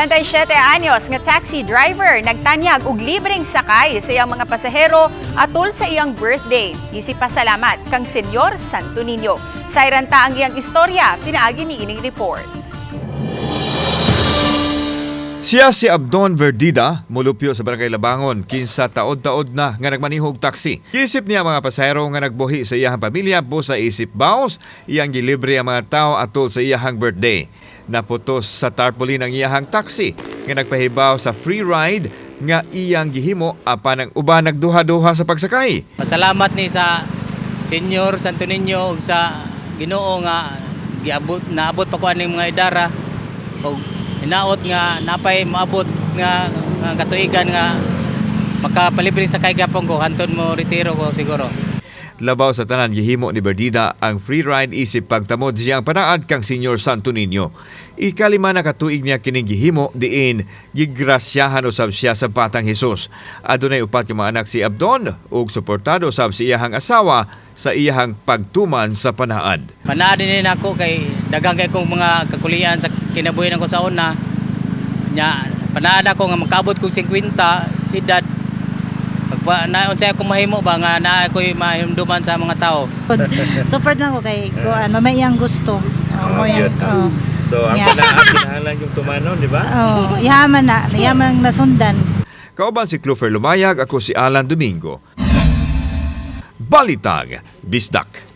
57 anyos nga taxi driver nagtanyag og libreng sakay sa iyang mga pasahero atol sa iyang birthday. Isip pasalamat kang Senyor Santo Niño. Sayran ta ang iyang istorya, pinaagi ni ining report. Siya si Abdon Verdida, mulupyo sa Barangay Labangon, kinsa taod-taod na nga nagmanihog taxi. Isip niya mga pasahero nga nagbuhi sa iyahang pamilya busa isip baos, iyang gilibre ang mga tao atol sa iyahang birthday. Naputos sa tarpaulin ang iyahang taxi nga nagpahibaw sa free ride nga iyang gihimo apan ang uban nagduha-duha sa pagsakay. Pasalamat ni sa Senyor Santo Niño ug sa Ginoo nga giabot naabot pa ko aning mga idara ug hinaot nga napay maabot nga katuigan nga makapalibre sa kay gapon ko hantod mo retiro ko siguro. Labaw sa tanan, gihimo ni Berdida ang free ride isip pagtamod siyang panaad kang Senyor Santo Niño. Ikalima na katuig niya kining gihimo diin gigrasyahan usab siya sa Batang Hesus. Adunay upat ka mga anak si Abdon ug suportado usab si iyahang asawa sa iyahang pagtuman sa panaad. Panaad din nako kay daghang kay kong mga kakulian sa kinabuhi nako sa una. Nya panaad ako nga makaabot kog 50 edad. Pagpa na unsay akong mahimo ba nga naa ko'y mahimduman sa mga tao. Support lang ko kay kuan, mamay iyang gusto. Oh, mo iyang, oh. So, ang panaad, kinahanglan yung tumanon, di ba? Oh, yaman na, yaman ang nasundan. Kauban si Clofer Lumayag, ako si Alan Domingo. Balitang Bisdak.